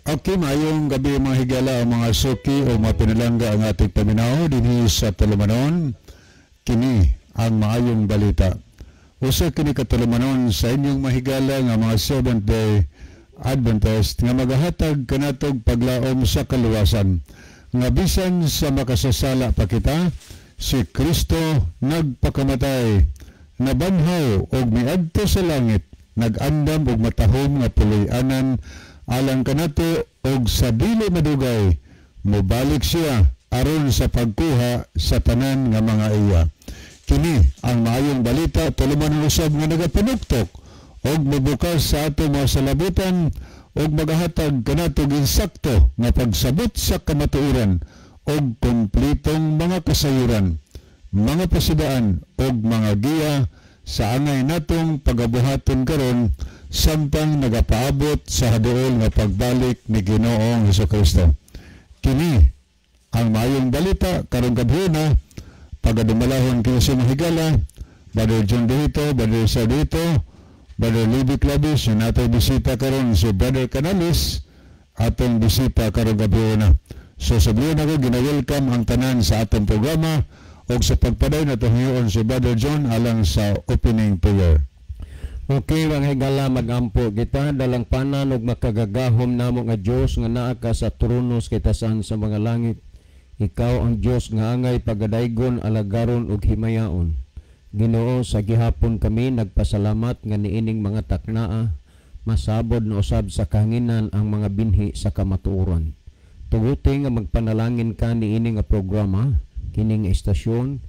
Okay, maayong gabi, mga higala o mga suki o mga pinalangga ang ating paminaw dinhi sa tulumanon. Kini ang Maayong Balita. Usa kini ka tulumanon sa inyong mahigala nga mga Seventh Day Adventist nga magahatag kanatog paglaom sa kaluwasan. Nga bisan sa makasasala pa kita, si Kristo nagpakamatay, nabanhaw og miadto sa langit, nag-andam og matahom nga puloy-anan alang kanato og sa dili madugay mobalik siya aron sa pagkuha sa tanan nga mga iya. Kini ang Maayong Balita, tulumanon usab nga nagapanuktok og mobukas sa ato mga salabutan og magahatag kanatog insakto nga pagsabot sa kamatuoran og kumplitong mga kasayuran, mga pasidaan og mga giya sa angay natong pagabuhaton karon samtang nagapaabot sa haduol nga pagbalik ni Ginoong Hesukristo. Kini ang Maayong Balita karong gabi na pagadumalahon kini sa mahigala, Brother John dito, Brother Sa dito, Brother Libby Clavis, yung natay bisita karon si Brother Canales, atong bisita karong gabi na. So sa na ko, gina-welcome ang tanan sa atong programa og sa pagpaday na tuhiyon si Brother John alang sa opening prayer. Okay, mga higala, magampo kita. Dalangpanan ug makagagahom namo nga Dios nga naa ka sa trono sa kitasan sa mga langit. Ikaw ang Dios nga angay pagadaygon, alagaron ug himayaon. Ginoo, sa gihapon kami nagpasalamat nga niining mga taknaa masabod na usab sa kahanginan ang mga binhi sa kamatuoran. Tuguti nga magpanalangin ka niini nga programa, kining estasyon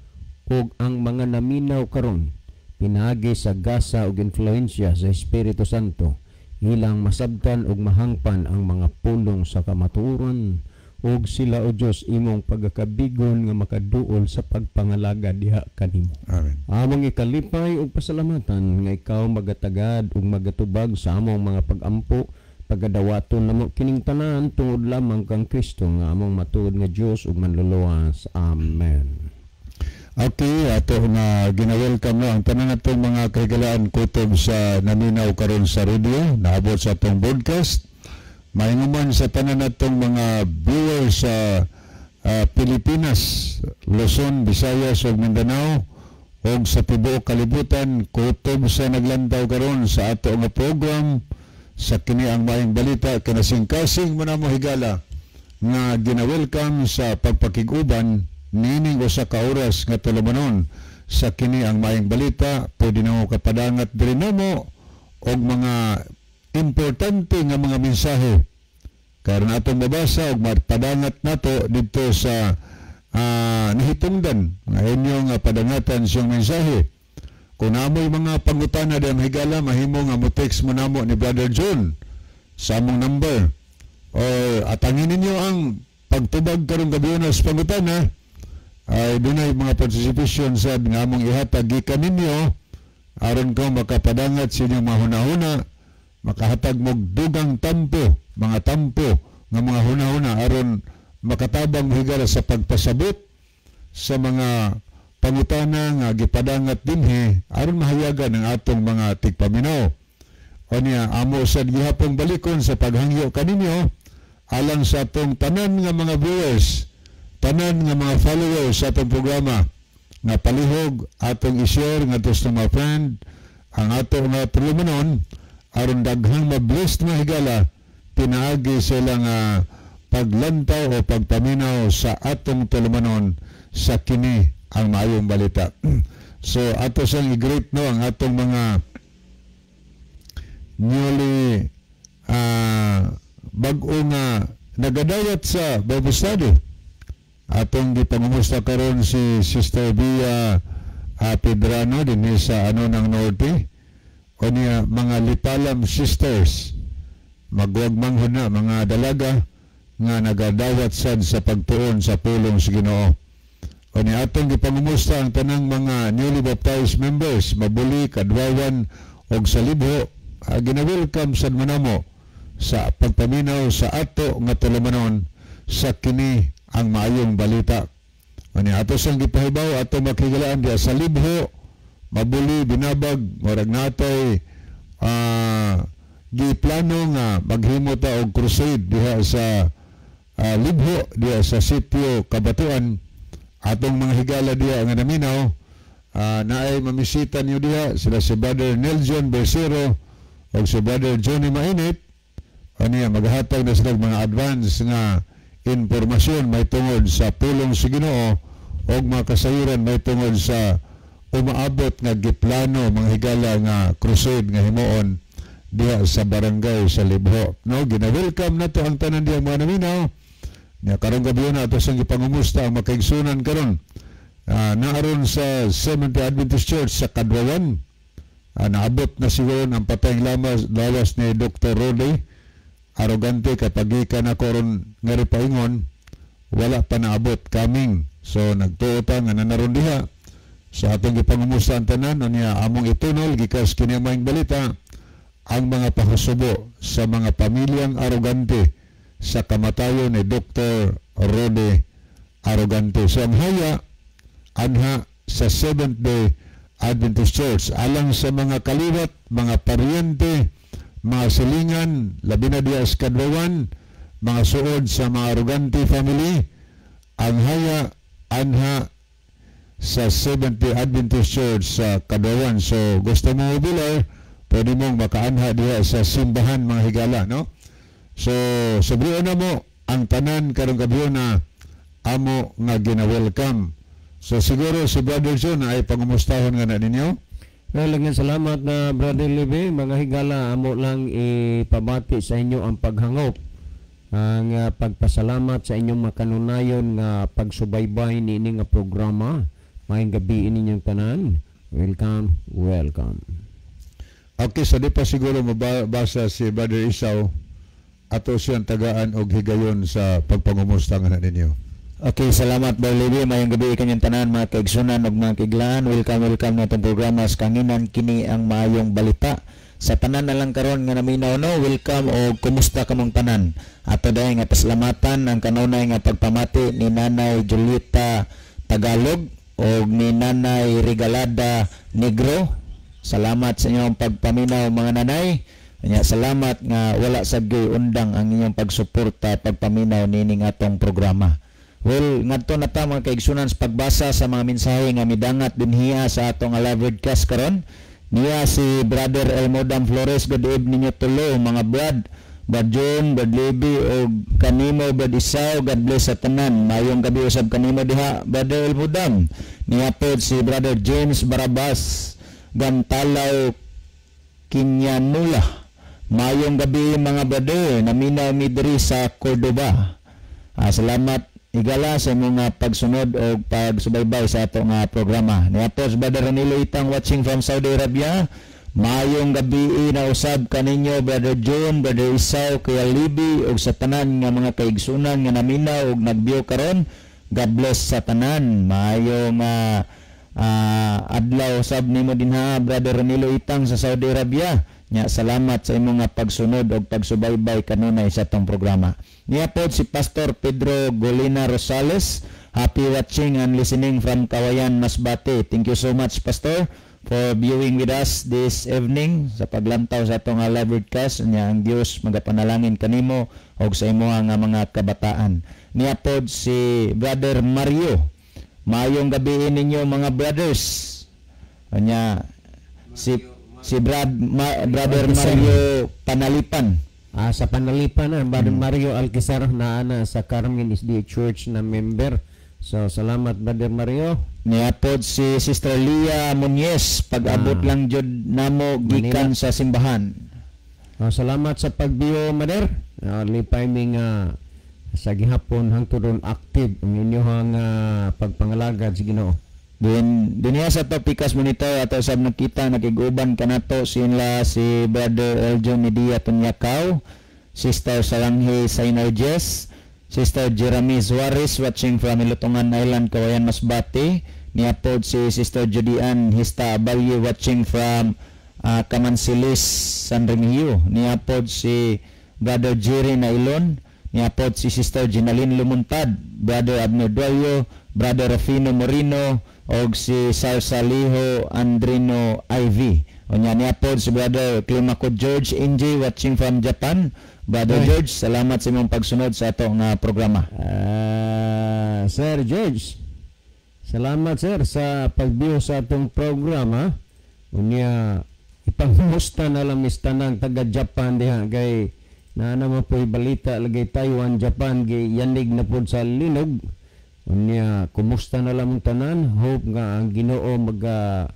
ug ang mga naminaw karon pinaagi sa gasa ug influensya sa Espiritu Santo, ilang masabtan ug mahangpan ang mga pulong sa kamatuoran ug sila, o Dios, imong pagakabigon nga makaduol sa pagpangalaga diha kanimo. Amen. Among ikalipay ug pasalamatan nga ikaw magatagad ug magatubag sa among mga pagampo. Pagadawaton namo kining tanan tungod lamang kang Kristo nga among matuod nga Dios ug manluluwas. Amen. Okay, ato nga gina-welcome na ang tanan natong mga kahigalaan kutob sa naminaw karon sa radio, naabot sa atong broadcast. Mainguman sa tanan natong mga viewers sa Pilipinas, Luzon, Visayas ug Mindanao ug sa tibuok kalibutan kutob sa naglantaw karon sa ato nga program sa kini ang Maayong Balita. Kinasingkasing mo na mo, higala, nga gina-welcome sa pagpakig-uban nining usa ka oras nga tulumanon sa kini ang Maayong Balita. Pwede na mo kapadangat diri namo og mga importante nga mga mensahe karon atong mabasa og mapadangat nato didto sa nahitungdan nga inyong padangatan siyang mensahe. Kung namoy mga pangutana diyan, higala, mahimo nga mo text mo namo ni Brother John sa among number or atangin ninyo ang pagtubag karong gabi sa pangutana ay dunay mga participation sad nga among ihatag gikan ninyo aron ka makapadangat sa inyong mga hunahuna, makahatag mo dugang tampo, mga tampo nga mga hunahuna aron makatabang higala sa pagpasabot sa mga pangutana nga gipadangat dinhi aron mahayagan ang atong mga tigpaminaw. O niya, amo sad gihapong balikon sa paghangyo kaninyo alang sa atong tanan nga mga viewers, tanan nga mga followers sa atong programa nga palihog atong i-share ngadto sa mga friend ang ato nga tulumanon aron daghang ma-blessed mga higala pinaagi sila nga paglantaw o pagpaminaw sa atong tulumanon sa kini ang Maayong Balita. So ato sang i-greet no ang atong mga newly bag-o nga nagadawat sa Bible study. Atong gipangumusta karon si Sister Bia Pedrano dinhi sa ano ng Norte. O niya mga Lipalam sisters, magwag manghud na mga dalaga nga nagadawat sad sa pagtuon sa pulong sa Ginoo. O niya atong gipangumusta ang tanang mga newly baptized members, Mabuli, Kadwawan og sa Libho, gina-welcome sad manamo sa pagpaminaw sa ato nga tulumanon sa kini ang Maayong Balita. Ani ato sang gipahibaw ato makigalaan diya sa Libho, Mabuli, Binabag, murag natay Giplano nga maghimo ta og crusade diha sa Libho, diha sa sitio Kabatuan. Atong mga higala diha nga naminaw, naay mamisita niyo diha sila, si Brother Nelson Bersero o si Brother Johnny Mainit. Aniya maghatag na sila mga advance nga impormasyon may tungod sa pulong sa Ginoo og mga kasayuran may tungod sa umaabot nga giplano, mga higala, nga crusade nga himuon diha sa barangay sa Libho, no? Gina-welcome nato ang tanan diha mga naminaw. Nya karong gabi na ato sang gipangumusta ang makaigsunan karon naaron sa Seventh Adventist Church sa Kadwayan. Naabot na siguro ang patayng lawas ni Dr. Rode Arogante kapag gikan ako ron nga ripaingon, wala pa naabot coming. So nagtuo ta nga nanaron diha sa atong gipangumusta ang tanan. Unya among itunol gikas kini ang maayong balita ang mga pahusubo sa mga pamilyang Arogante sa kamatayon ni Dr. Rode Arogante. So ang haya anha sa Seventh Day Adventist Church alang sa mga kaliwat, mga paryente, mga silingan, labi na diya sa Kadwawan, mga suod sa mga Arogante family, ang haya anha sa Seventh Day Adventist Church sa Kadwawan. So gusto mo bilar, pwede mong makaanha diha sa simbahan, mga higala, no? So sublion na mo ang tanan karong gabi na amo nga gina-welcome. So siguro si Brother John ay pangumustahon nga na ninyo. Well, nga salamat na, Brother Libe. Mga higala, amo lang ipabati sa inyo ang paghangop, ang pagpasalamat sa inyong makanunayon nga pagsubaybay niini nga programa. Maayong gabi ninyong tanan. Welcome, welcome. Okay, so di pa siguro mabasa si Brother Isaw, ato siyang tagaan og higayon sa pagpangumusta nga na ninyo. Okay, salamat, Brother Levi. Mayong gabi kanyang tanan, mga kaigsunan ug mga kaiglaan. Welcome, welcome na itong programa sa Kanginan, kini ang maayong balita. Sa tanan na lang karon nga naminaw, no, welcome o kumusta kamong tanan. Ato dahil nga pasalamatan ang kanunay nga pagpamati ni Nanay Julieta Tagalog o ni Nanay Regalada Negro. Salamat sa inyong pagpaminaw, mga nanay. Nya salamat nga wala sad gyud undang ang inyong pagsuporta, pagpaminaw nining atong programa. Well, ngadto na ta, mga kaigsunan, sa pagbasa sa mga mensahe nga midangat dinhiya sa atong live broadcast karon. Niya si Brother Elmodam Flores, "Good evening ninyo tulo, mga brad. Brad John, Brad Levi og kanimo, Brad Isaw, God bless sa tanan." Mayong gabi usab kanimo diha, Brother Elmodam. Niya pod si Brother James Barabas Gantalaw Kinyanula. "Mayong gabi, mga brother, naminaw mi diri sa Cordoba." Salamat, higala, sa imong nga pagsunod o pagsubaybay sa ato nga programa. Niya po si Brother Ranilo Itang, watching from Saudi Arabia. "Mayong gabi na usab kaninyo, Brother John, Brother Isaw, Kuya Libi ug sa tanan nga mga kaigsunan nga naminaw ug nagbiyo karon. God bless sa tanan." Maayong adlaw sab nimo dinha, Brother Ranilo Itang sa Saudi Arabia. Nya salamat sa imong nga pagsunod ug pagsubaybay kanunay sa atong programa. Niya pod si Pastor Pedro Golina Rosales, "Happy watching and listening from Kawayan, Masbate." Thank you so much, Pastor, for viewing with us this evening sa paglantaw sa atong live broadcast. Nya ang Dios magapanalangin kanimo ug sa imo nga mga kabataan. Niya pod si Brother Mario. "Maayong gabi ninyo, mga brothers." Nya si si Brad Ma, Brother Mario Panalipan. Sa Panalipan na, Brother Mario Alquizar na ana sa Carmen SDA Church na member. So salamat, Brother Mario. Niya pod si Sister Leah Muñez, "Pag-abot lang jud namo gikan sa simbahan." Salamat sa pagbiyo, Mader. Lipay mi nga sa gihapon hangtod ron active ang inyong pagpangalagad sa Ginoo. Din dinhiya sa Topikas Monitor ato sab nakita nakiguban kanato sila si Brother Eljon Media Tunyakaw, Sister Salanghe Synerges, Sister Jeremy Suarez, watching from Ilutungan Island, Kawayan, Masbate. Niya pod si Sister Judian Hista Abalye, watching from Kamansilis, San Remigio. Niya pod si Brother Jerry Nailon. Niya pod si Sister Ginaline Lumuntad, Brother Abner Duayo, Brother Rafino Morino, og si Sarsaliho Andrino IV. Unya niya pod si Brother Climaco George NJ watching from Japan. Brother Ay. George, salamat sa imong pagsunod sa ato nga programa. Sir George, salamat, sir, sa pag-view sa atong programa. Unya ipangmusta na lang mis tanang taga Japan diha kay naa naman po'y balita lagi Taiwan, Japan gi yanig na pod sa linog. Unya kumusta na lang mong tanan. Hope nga ang Ginoo maga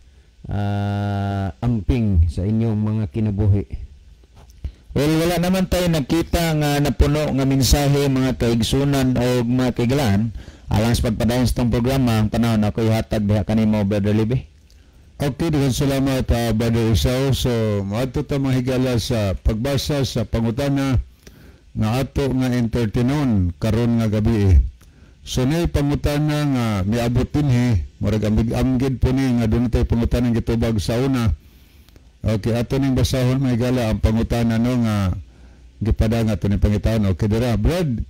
amping sa inyong mga kinabuhi. Well, wala naman tayo nakita nga napuno nga mensahe, mga kaigsunan o mga kaiglaan. Alang sa pagpadayon sa itong programa, ang panahon ako ihatag diha kanimo, Brother Libby. Okay, daghang salamat, Brother Isao. So, moadto ta, mga higala, sa pagbasa sa pangutana nga ato nga entertainon karon nga gabi. So, nay pangutana nga miabot dinhi, murag ambig-amgid po ni nga duna tay pangutana gitubag sa una. Okay, ato ning basahon, mga higala, ang pangutana, no, nga gipadang ato ning pangitaon. Okay, dira, Brad,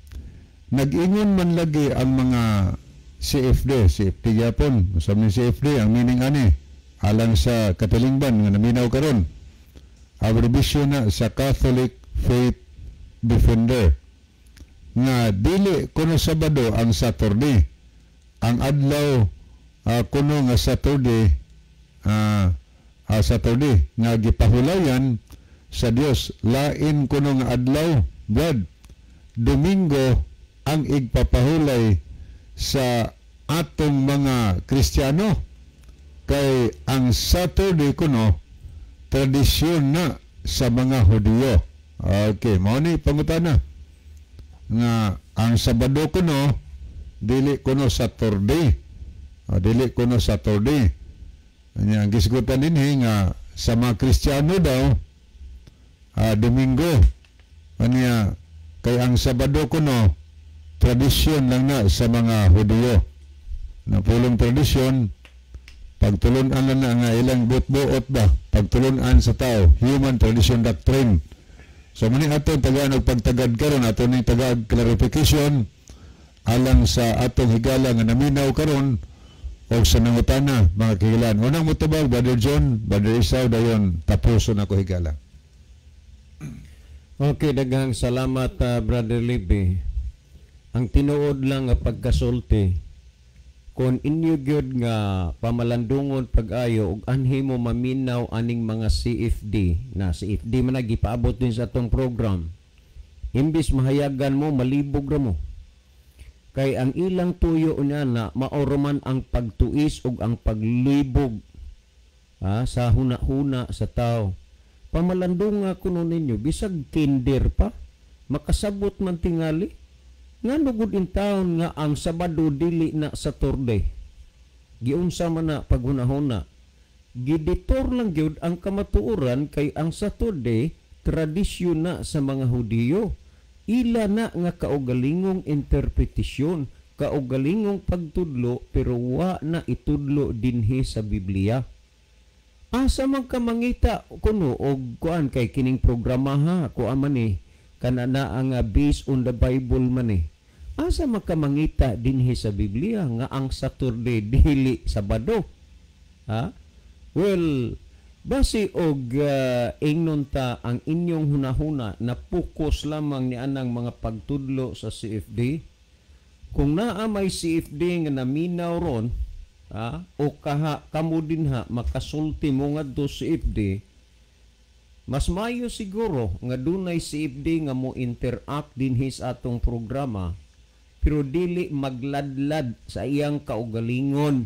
nag-ingon man lagi ang mga CFD, CFD gyapon. Sa ni CFD, ang meaning ani alang sa katilingban nga naminaw karon. Abbreviation na sa Catholic Faith Defender. Nga dili kuno Sabado ang Saturday. Ang adlaw kuno nga Saturday, Saturday nga gipahulayan sa Dios, lain kuno nga adlaw, Brad. Domingo ang igpapahulay sa atong mga Kristiyano kay ang Saturday kuno tradisyon na sa mga Hudiyo. Okay, mao ni pangutana nga ang Sabado kuno dili kuno Saturday. O, dili kuno Saturday. Anya ang gisgutan dinhi nga sa mga Kristiyano daw Domingo. Anya kay ang Sabado kuno tradisyon lang na sa mga Hudiyo. Na pulong tradisyon, pagtulunan lang na nga ilang buot-buot ba, pagtulunan sa tao, human tradition doctrine. So muni ato tagaan og pagtagad karon, ato ning tagag clarification alang sa atong higala nga naminaw karon o sa nangutana, mga kahigalaan. Unang motubag, Brother John, Brother Isaw, dayon tapuson ako, higala. Okay, daghang salamat, Brother Libby. Ang tinuod lang nga pagkasulti, kung inyo gyud nga pamalandungon pag-ayo ug anhi mo maminaw aning mga CFD na CFD man na gipaabot din sa atong program, imbis mahayagan mo, malibog ra mo. Kay ang ilang tuyo niya na mao man ang pagtuis ug ang paglibog sa huna-huna sa tao. Pamalandunga kuno ninyo, bisag kinder pa makasabot man tingali ngano gud in taon nga ang Sabado dili na Saturday. Giunsa man na paghunahuna? Giditor lang gyud ang kamatuoran kay ang Saturday tradisyon na sa mga Hudiyo. Ila na nga kaugalingong interpretasyon, kaugalingong pagtudlo, pero wa na itudlo dinhi sa Biblia. Asa man ka mangita kuno og kuan kay kining programa ha, kuan man ni kana na ang based on the Bible man eh. Asa man ka mangita dinhi sa Biblia nga ang Saturday dili Sabado? Ha? Well, basi og ingnon ta ang inyong hunahuna na focus lamang ni anang mga pagtudlo sa CFD. Kung naa may CFD nga naminaw ron, ha, o kaha kamo dinha makasulti mo ngadto CFD, mas mayo siguro nga dunay CFD nga mo interact dinhi sa atong programa pero dili magladlad sa iyang kaugalingon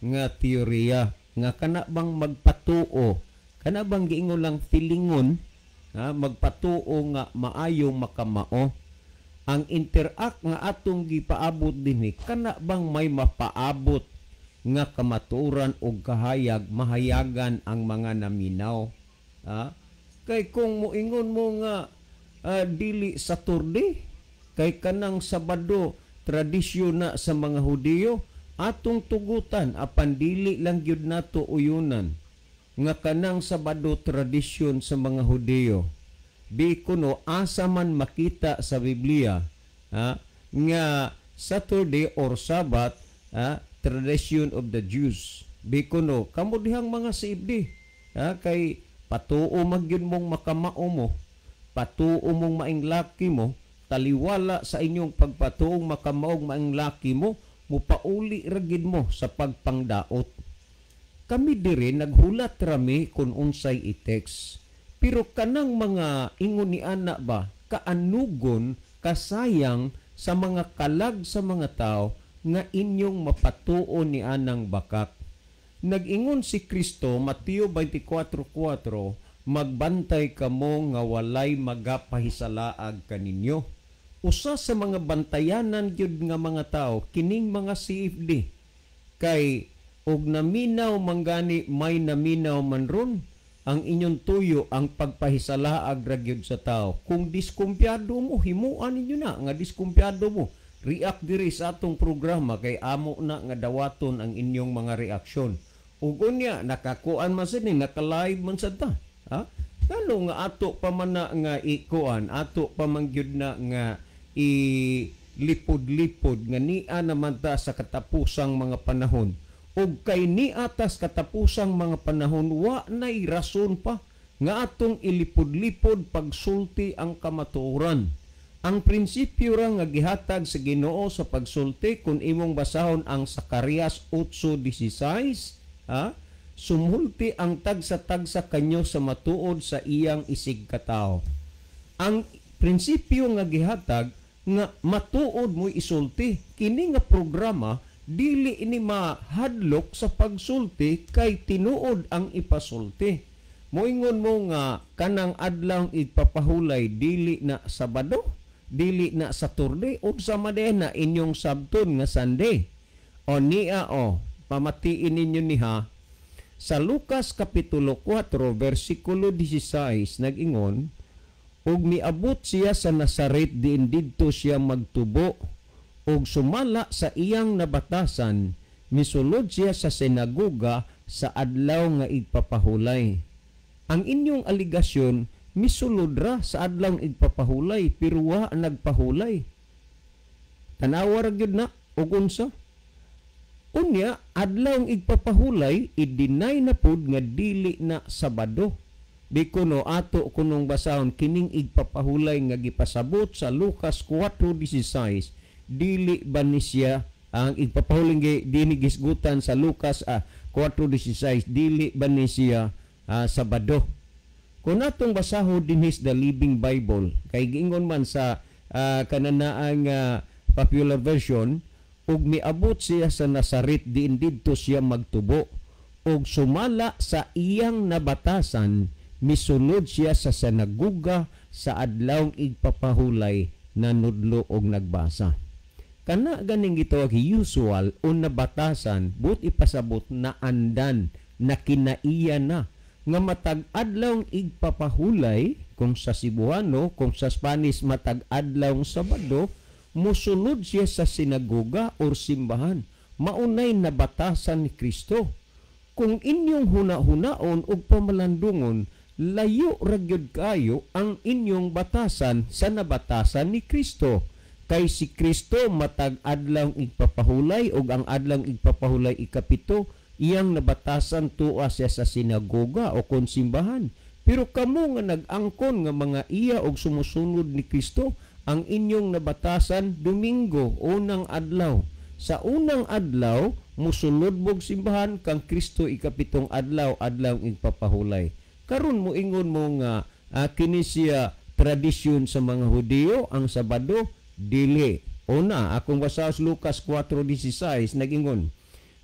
nga teorya nga kana bang magpatuo, kana bang giingon lang feelingon, ha, magpatuo nga maayo makamao ang interact nga atong gipaabot dinhi, kana bang may mapaabot nga kamatuoran og kahayag, mahayagan ang mga naminaw, ha? Kay kung moingon mo nga dili Saturday kay kanang Sabado tradisyon na sa mga Hudiyo, atong tugutan apan dili lang gyud nato uyunan nga kanang Sabado tradisyon sa mga Hudiyo. Di kuno asa man makita sa Biblia, ha, nga Saturday or Sabbath, ha, tradition of the Jews. Di kuno kamo dihang mga CFD Ha, kay patuo magyud mong makamao mo, patuo mong maing laki mo, taliwala sa inyong pagpatuong makamaog maing laki mo, mupauli ra gid mo sa pagpangdaot. Kami diri naghulat rami kung unsay i-text. Pero kanang mga ingon ni ana ba, kaanugon, kasayang sa mga kalag sa mga tao nga inyong mapatuo ni anang bakak. Nag-ingon si Kristo, Mateo 24:4, "Magbantay kamo nga walay magapahisalaag kaninyo." Usa sa mga bantayanan gyud nga mga tao kining mga CFD. Kay og naminaw manggani, may naminaw man ron ang inyong tuyo, ang pagpahisalaag ra gyud sa tao. Kung diskumpiyado mo, himuan ninyo na nga diskumpiyado mo. React diri sa atong programa kay amo na nga dawaton ang inyong mga reaksyon. Ug unya nakakuan man sad ni, naka-live man sad ta. Ha? Ngano nga ato pa man na nga ikuan, ato pa man gyud na nga i lipod-lipod nga nia naman ta sa katapusang mga panahon? Ug kay niatas katapusang mga panahon, wa nay rason pa nga atong ilipod-lipod pagsulti ang kamatuoran. Ang prinsipyo ra nga gihatag sa Ginoo sa pagsulti, kung imong basahon ang Zacarias 8:16, ha, "Sumulti ang tagsa-tagsa kanyo sa matuod sa iyang isig katawo." Ang prinsipyo nga gihatag nga matuod mo isulti, kini nga programa dili ini mahadlok sa pagsulti kay tinuod ang ipasulti. Moingon mo nga kanang adlaw igpapahulay dili na Sabado, dili na Saturday, unsa man na inyong sabton nga Sunday? O niya o, pamatiin ninyo niha sa Lucas Kapitulo 4 versikulo 16, nag-ingon, "Ug miabot siya sa Nazaret diin didto siya magtubo, ug sumala sa iyang nabatasan, misulod siya sa sinagoga sa adlaw nga igpapahulay." Ang inyong aligasyon, misulod ra sa adlaw igpapahulay pero wa nagpahulay. Tanawa ra gyud na og unsa. Unya, adlaw igpapahulay, i-deny na pud nga dili na Sabado. Di kuno ato kunong basahon kining igpapahulay nga gipasabot sa Lucas 4:16, dili ba ni siya ang igpapahulay dini gisgutan sa Lucas 4:16, dili ba ni siya Sabado? Kung atong basahon dinhi the Living Bible, kay giingon man sa kananaang popular version, "Ug miabot siya sa Nazaret diin didto siya magtubo, ug sumala sa iyang nabatasan, misulod siya sa sinagoga sa adlaw igpapahulay, nanudlo og nagbasa." Kana ganing gitawag usual o nabatasan, but ipasabot na andan na kinaiya na nga matag adlaw igpapahulay, kung sa Cebuano, kung sa Spanish, matag adlaw Sabado, musulod siya sa sinagoga or simbahan. Maunay nabatasan ni Kristo. Kung inyong huna-hunaon ug pamalandungon, layo ra gyud kayo ang inyong batasan sa nabatasan ni Kristo. Kay si Kristo matag adlaw igpapahulay, ug ang adlaw igpapahulay ikapito, iyang nabatasan tuwa siya sa sinagoga o kon simbahan. Pero kamo nga nag-angkon nga mga iya og sumusunod ni Kristo, ang inyong nabatasan Domingo, unang adlaw. Sa unang adlaw musulod mog simbahan, kang Kristo ikapitong adlaw, adlaw igpapahulay. Karon mo ingon mo nga kini siya tradisyon sa mga Hudiyo ang Sabado, dili. Una, akong basa sa Lucas 4:16, nagingon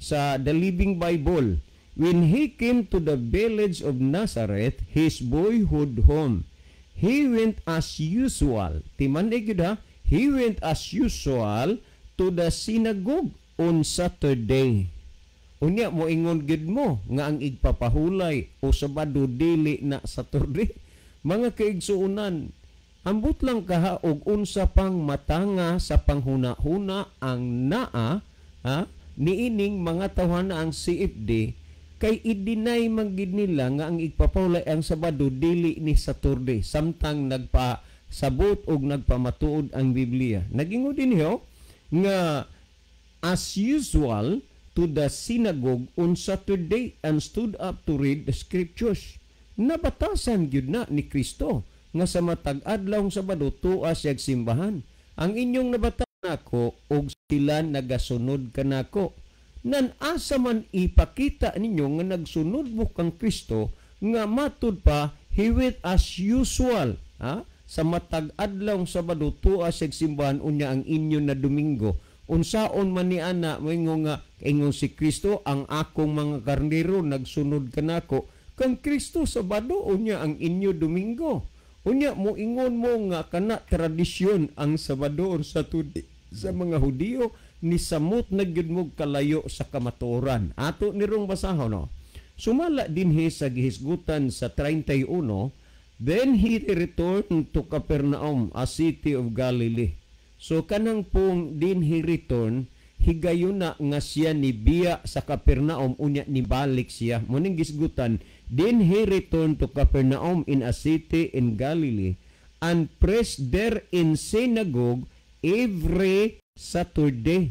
sa The Living Bible, "When he came to the village of Nazareth, his boyhood home, he went as usual." Timan gyud ha, "He went as usual to the synagogue on Saturday." Unya mo ingon gid mo nga ang igpapahulay o Sabado dili na Saturday. Mga kaigsuonan, ambot lang kaha og unsa pang matanga sa panghuna-huna ang naa ha, niining mga tawhana ang CFD, kay i-deny man gid nila nga ang igpapahulay ang Sabado dili ni Saturday, samtang nagpasabot og nagpamatuod ang Biblia. Nagingon din hiyo nga "as usual to the synagogue on Saturday and stood up to read the scriptures. Nabatasan gyud na ni Kristo nga sa matag adlaw Sabado tua siyag simbahan. Ang inyong nabatasan nako og sila nagasunod kanako. Nan asa man ipakita ninyo nga nagsunod mo kang Kristo nga matud pa he went as usual, ha? Sa matag adlaw Sabado tua siyag simbahan, unya ang inyo na Domingo. Unsaon man ni ana moingon nga ingon si Kristo, ang akong mga karnero nagsunod kanako. Kang Kristo Sabado, unya ang inyo Domingo. Unya moingon mo nga kana tradisyon ang Sabado or Saturday sa mga Hudiyo, ni samot na gyud mo kalayo sa kamatuoran. Ato nirong basahon, no? Sumala dinhi sa gihisgutan sa 31, "Then he returned to Capernaum, a city of Galilee." So kanang pong "then he returned", higayon na nga siya ni biya sa Capernaum, unya ni balik siya. Muning gisgutan, "Then he returned to Capernaum in a city in Galilee and preached there in synagogue every Saturday."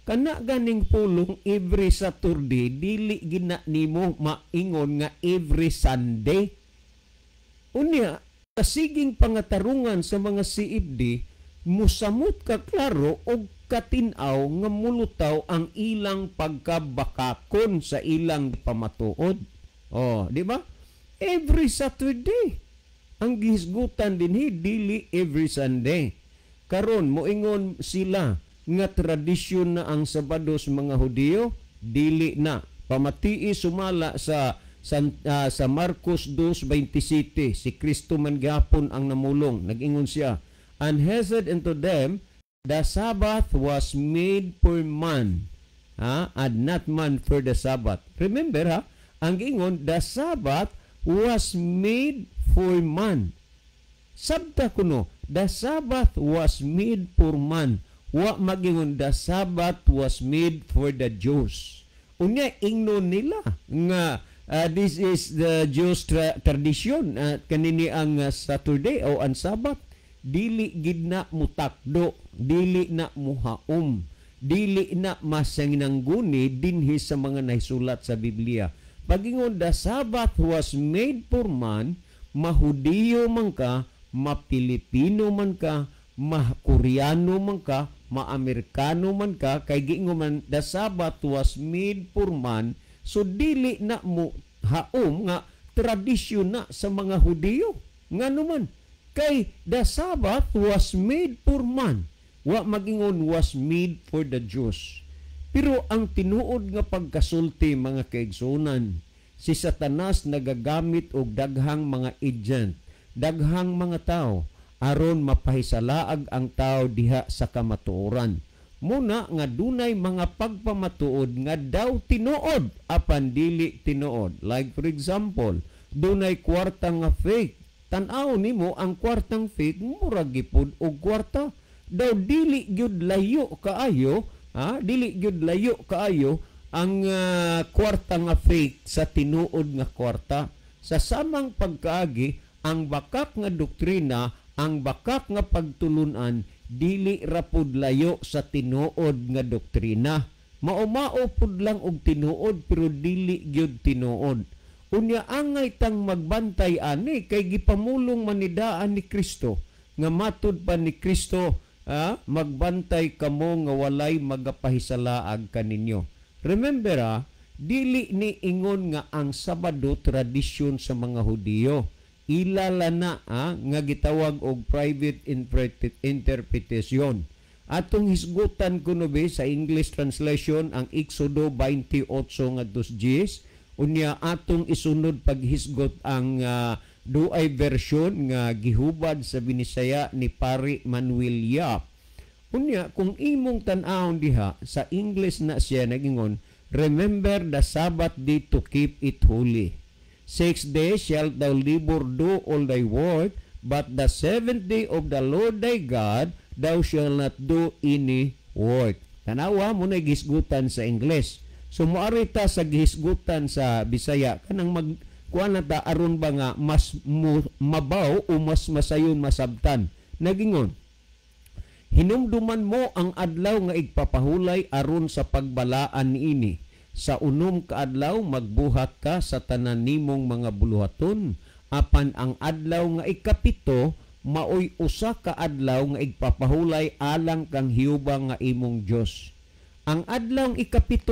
Kana ganing pulong "every Saturday", dili gina nimo maingon nga every Sunday. Unya, kasiging pangatarungan sa mga CFD, musamot ka klaro og katinaw nga mulutaw ang ilang pagkabakakon sa ilang pamatuod. Oh, di ba? Every Saturday. Ang gihisgutan dinhi dili every Sunday. Karon moingon sila nga tradisyon na ang Sabado sa mga Hudiyo, dili na. Pamatii sumala sa Marcos 2:27, si Kristo man gihapon ang namulong. Nag-ingon siya, "And he said unto them, the Sabbath was made for man, ha, and not man for the Sabbath." Remember ha, ang giingon, "The Sabbath was made for man." Sabta kuno, "The Sabbath was made for man." Wa magingon "the Sabbath was made for the Jews." Unya ingnon nila nga this is the Jews tradition, kanini ang Saturday o ang Sabbath. Dili gid na mutakdo, dili na muhaom, dili na masanginangguni dinhi sa mga nahisulat sa Biblia. Pagingon "the Sabbath was made for man", mahudiyo man ka, ma-Pilipino man ka, ma-Koreano man ka, ma-Amerikano man ka, kay giingon man "the Sabbath was made for man", so dili na mo haom nga tradisyon na sa mga Hudiyo. Ngano man? Kay the Sabbath was made for man. Wa magingon was made for the Jews. Pero ang tinuod nga pagkasulti, mga kaigsunan, si Satanas nagagamit og daghang mga agent, daghang mga tao aron mapahisalaag ang tao diha sa kamatuoran. Muna nga dunay mga pagpamatuod nga daw tinuod apan dili tinuod. Like for example, dunay kwarta nga fake. Tan-aw nimo ang kwartang fake, murag gipod og kwarta. Daw dili gyud layo kaayo, ha? Dili gyud layo kaayo ang kwarta nga fake sa tinuod nga kwarta. Sa samang pagkaagi, ang bakak nga doktrina, ang bakak nga pagtulunan, dili ra pud layo sa tinuod nga doktrina. Mao-mao pud lang og tinuod pero dili gyud tinuod. Unya angay tang magbantay ani kay gipamulong manidaan ni Kristo nga matud pa ni Kristo, magbantay kamo nga walay magapahisalaag kaninyo. Remember dili ni ingon nga ang Sabado tradisyon sa mga Hudiyo. Ilala na nga gitawag og private interpretation. Atong hisgutan kuno be sa English translation ang Exodo 28 ngadto 10. Unya atong isunod paghisgot ang duay version nga gihubad sa Binisaya ni Pari Manuel Yap. Unya kung imong tan-awon diha sa English na siya nagingon, "Remember the Sabbath day to keep it holy. 6 days shalt thou labor do all thy work, but the seventh day of the Lord thy God thou shalt not do any work." Tanawa mo na gisgutan sa English. So moari ta sa gihisgutan sa Bisaya kanang mag kuan na ta aron ba nga mas mabaw o mas masayon masabtan. Nagingon, "Hinumduman mo ang adlaw nga igpapahulay aron sa pagbalaan niini." Sa 6 ka adlaw magbuhat ka sa tanan nimong mga buluhaton, apan ang adlaw nga 7 maoy usa ka adlaw nga igpapahulay alang kang Jehova nga imong Dios. Ang adlaw 7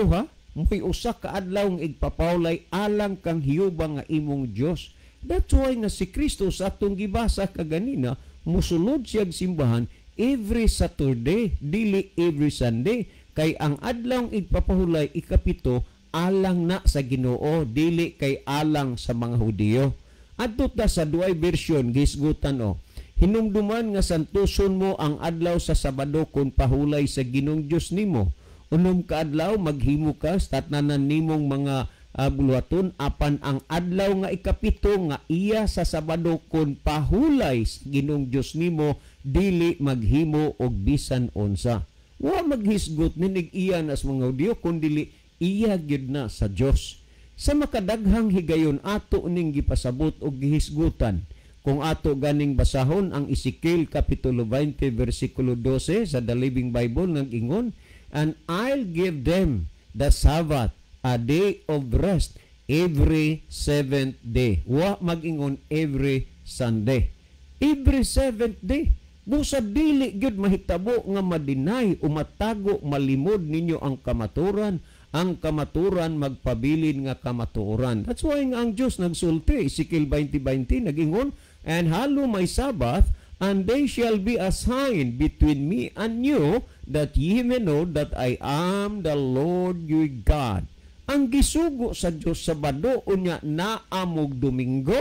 ha, mo'y usa ka adlaw nga igpapahulay alang kang Jehova nga imong Dios. That's why nga si Kristo sa atong gibasa kaganina, musulod siya simbahan every Saturday, dili every Sunday. Kay ang adlaw igpapahulay 7 alang na sa Ginoo, dili kay alang sa mga Hudiyo. Adto ta sa duay version gisgutan o. Hinumduman nga santuson mo ang adlaw sa Sabado kun pahulay sa Ginoong Dios nimo. 6 ka adlaw maghimo ka sa tatnanan nimong mga buluhaton, apan ang adlaw nga 7 nga iya sa Sabado kun pahulay sa Ginoong Dios nimo, dili maghimo og bisan unsa. Wa maghisgot ninig iya nas mga Hudiyo, kundili iya gyud na sa Dios. Sa makadaghang higayon ato ning gipasabot og gihisgutan. Kung ato ganing basahon ang Ezekiel kapitulo 20 versikulo 12 sa The Living Bible nag-ingon, and I'll give them the Sabbath, a day of rest, every seventh day. Wa mag-ingon every Sunday. Every seventh day. Busa dili gyud mahitabo nga madinay o matago malimod ninyo ang kamaturan. Ang kamaturan magpabilin nga kamatuoran. That's why nga ang Dios nagsulti, Ezekiel 20:20 nag-ingon, and hallow my Sabbath, and they shall be a sign between me and you, that ye may know that I am the Lord your God. Ang gisugo sa Dios Sabado unya naamog Domingo.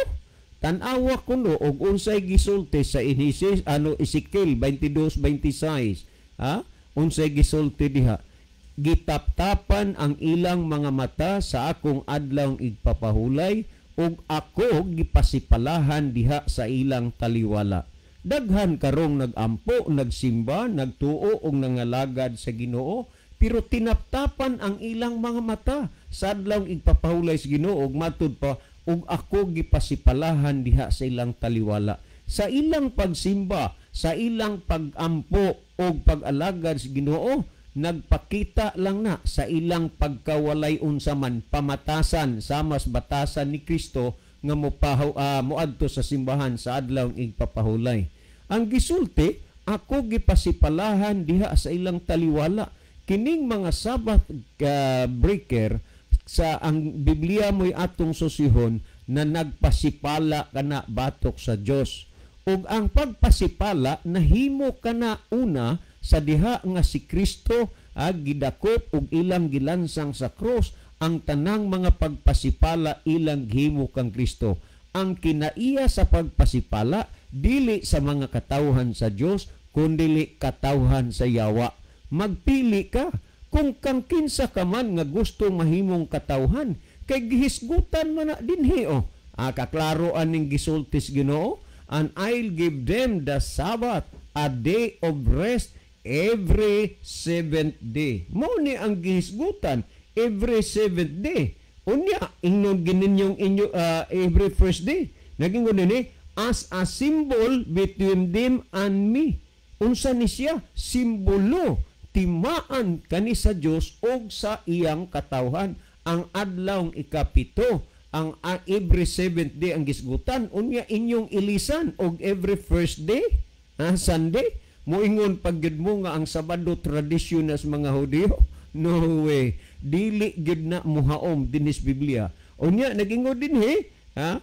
Tan-awa kuno og unsay gisulti sa Ezekiel 22:26. Ha? Unsay gisulti diha? Gitaptapan ang ilang mga mata sa akong adlaw igpapahulay, ug ako gipasipalahan diha sa ilang taliwala. Daghan karong nagampo, nagsimba, nagtuo ug nangalagad sa Ginoo, pero tinaptapan ang ilang mga mata sa adlaw igpapahulay sa Ginoo, ug matud pa ug ako gipasipalahan diha sa ilang taliwala. Sa ilang pagsimba, sa ilang pagampo ug pag-alagad sa Ginoo, nagpakita lang na sa ilang pagkawalay unsa man pamatasan sa mas batasan ni Kristo nga moadto sa simbahan sa adlaw igpapahulay. Ang gisulti, ako gipasipalahan diha sa ilang taliwala. Kining mga Sabbath breaker sa ang Biblia mo'y atong susihon na nagpasipala kana batok sa Dios. Ug ang pagpasipala nahimo kana una sa diha nga si Kristo gidakop ug ilang gilansang sa krus. Ang tanang mga pagpasipala ilang gihimo kang Kristo. Ang kinaiya sa pagpasipala dili sa mga katawhan sa Dios, kundili katawhan sa yawa. Magpili ka kung kang kinsa ka man nga gusto mahimong katawhan, kay gihisgutan man na dinhi o. Kaklaro aning gisultis Ginoo, and I'll give them the Sabbath, a day of rest every seventh day. Mao ni ang gihisgutan, every seventh day. Unya ingnon gininyong inyo every first day. Nagingon dinhi as a symbol between them and me. Unsa ni siya? Simbolo, timaan kani sa Dios og sa iyang katawhan. Ang adlaw 7, ang every seventh day ang gisgutan. Unya inyong ilisan og every first day, Sunday. Moingon pag gyud mo nga ang Sabado tradisyon nas mga Hudiyo. No way. Dili gyud na muhaom dinis Biblia. Unya nagingon dinhi, ha?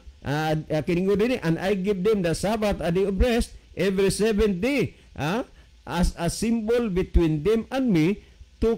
Kiningon dinhi, and I give them the Sabbath, a day of rest every seventh day, ha? As a symbol between them and me, to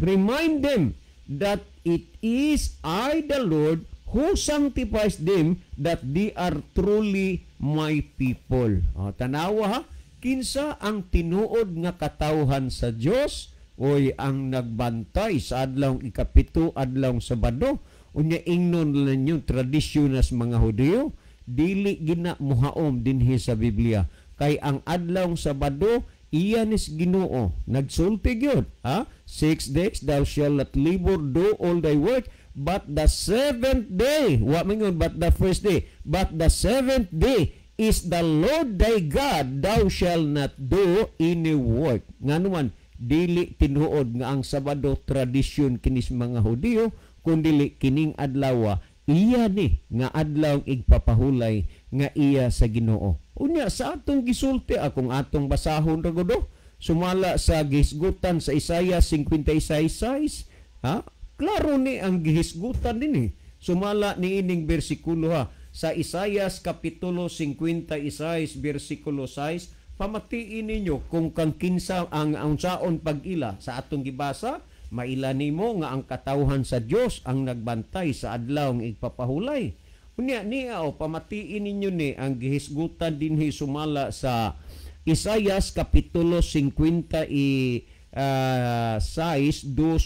remind them that it is I the Lord who sanctifies them, that they are truly my people. O, tanawa ha, kinsa ang tinuod nga katawhan sa Dios? Oy, ang nagbantay sa adlaw 7, adlaw Sabado. Unya ingnon lang yung tradisyon nas mga Hudiyo, dili gina muhaom dinhi sa Biblia. Kay ang adlaw Sabado iya nis Ginoo. Nagsulti gyud, ha? 6 days thou shalt not labor, do all thy work, but the seventh day, wa mingon but the first day, but the seventh day is the Lord thy God, thou shalt not do any work. Nganuman Dili tinuod nga ang Sabado tradisyon kinis mga Hudiyo, kundili kining adlaw iya ni nga adlaw igpapahulay nga iya sa Ginoo. Unya sa atong gisulti, akong atong basahon ra gud sumala sa gihisgutan sa Isaiah 56:6, ha? Klaro ni ang gihisgutan dinhi sumala niining bersikulo ha, sa Isaiah kapitulo 56 bersikulo 6. Pamatiin ninyo kung kang kinsa ang unsaon pag-ila sa atong gibasa. Maila nimo nga ang katawhan sa Dios ang nagbantay sa adlaw ng igpapahulay. Unya niya o pamatiin ninyo ni ang gihisgutan dinhi sumala sa Isaiah kapitulo 56 2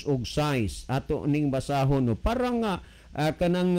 ug 6. Ato ning basahon no, para nga kanang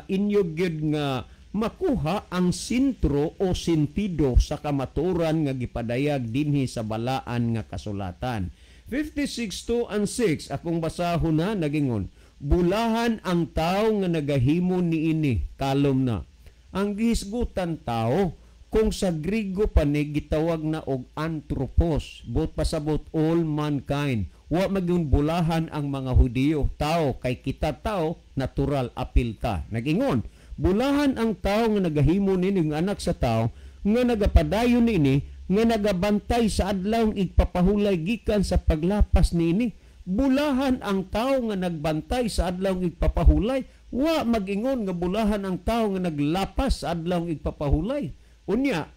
inyo gyud nga makuha ang sentro o sentido sa kamatuoran nga gipadayag dinhi sa balaan nga kasulatan. 56:2 and 6, akong basahon na, nagingon, "Bulahan ang tao nga nagahimo niini." Kalom na. Ang gihisgutan tao, kung sa Grigo pa ni gitawag na og anthropos, buot pasabot all mankind. Wa magyun bulahan ang mga Hudiyo, tao, kay kita tao, natural apil ta. Nagingon, "Bulahan ang tao nga nagahimo nini, nga anak sa tao nga nagapadayon niini, nga nagabantay sa adlaw igpapahulay gikan sa paglapas niini." Bulahan ang tao nga nagbantay sa adlaw igpapahulay. Wa magingon nga bulahan ang tao nga naglapas sa adlaw igpapahulay. Unya,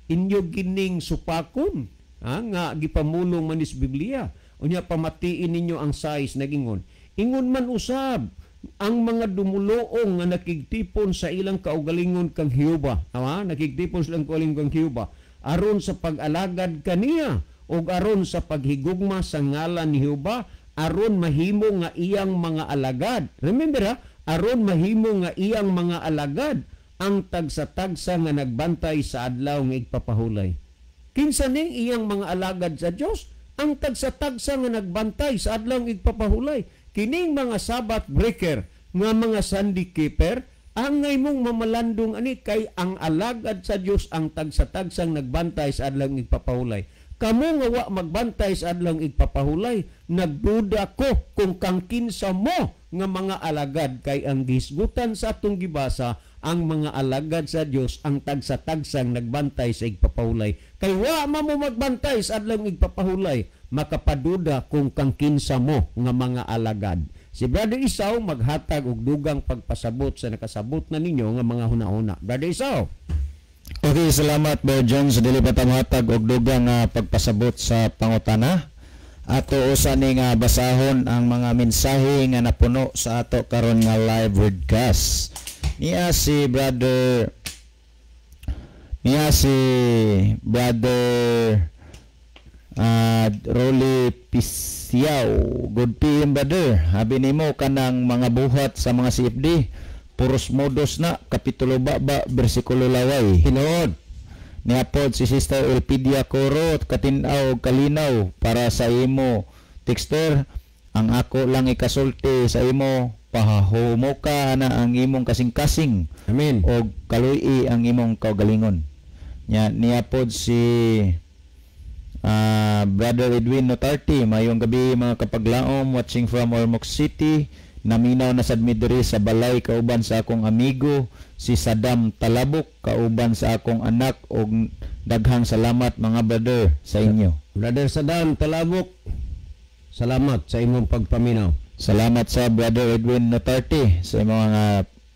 inyo gining supakon ha, nga gipamulong manis Biblia. Unya pamatiin ninyo ang size, nagingon, "Ingon man usab ang mga dumuluong nga nakigtipon sa ilang kaugalingon kang Jehova." Ha, nakigtipon silang kaugalingon kang Jehova aron sa pag-alagad kaniya ug aron sa paghigugma sa ngalan ni Jehova, aron mahimo nga iyang mga alagad. Remember ha, aron mahimo nga iyang mga alagad ang tagsa-tagsa nga nagbantay sa adlaw nga igpapahulay. Kinsa ning iyang mga alagad sa Dios? Ang tagsa-tagsa nga nagbantay sa adlaw nga igpapahulay. Kining mga Sabbath breaker nga mga Sunday keeper, ang ngaymong mamalandong ani, kay ang alagad sa Dios ang tagsa-tagsang nagbantay sa adlaw nga igpapahulay. Kamo nga wa magbantay sa adlaw nga igpapahulay, nagduda ko kung kang kinsa mo nga mga alagad, kay ang gihisgutan sa atong gibasa, ang mga alagad sa Dios ang tagsa-tagsang nagbantay sa igpapahulay. Kay wa man mo magbantay sa adlaw nga igpapahulay, makapaduda kung kang kinsa mo nga mga alagad. Si Brother Isaw maghatag og dugang pagpasabot sa nakasabot na ninyo nga mga hunahuna. Brother Isaw. Okay, salamat Brother John sa dili pa ta mohatag og dugang pagpasabot sa pangutana. Ato usa ni nga basahon ang mga mensahe nga napuno sa ato karon nga live broadcast. Niya si Brother Rolly Pisiaw. "Good PM, brother. Habi nimo kanang mga buhat sa mga CFD. Puros modos na kapitulo baba bersikulo laway." Tinuod. Niya pod si Sister Elpidia Coro, "Katin-aw og kalinaw para sa imo texter. Ang ako lang ikasulti sa imo, pahumuka na ang imong kasing-kasing Amen. Og kaluy ang imong kaugalingon." Nya niya pod si Brother Edwin Notarte, "Mayong gabi mga kapaglaom, watching from Ormoc City. Naminaw na sad mi diri sa balay kauban sa akong amigo si Saddam Talabok, kauban sa akong anak, og daghang salamat mga brother sa inyo." Brother Saddam Talabok, salamat sa imong pagpaminaw. Salamat sa Brother Edwin Notarte sa imong mga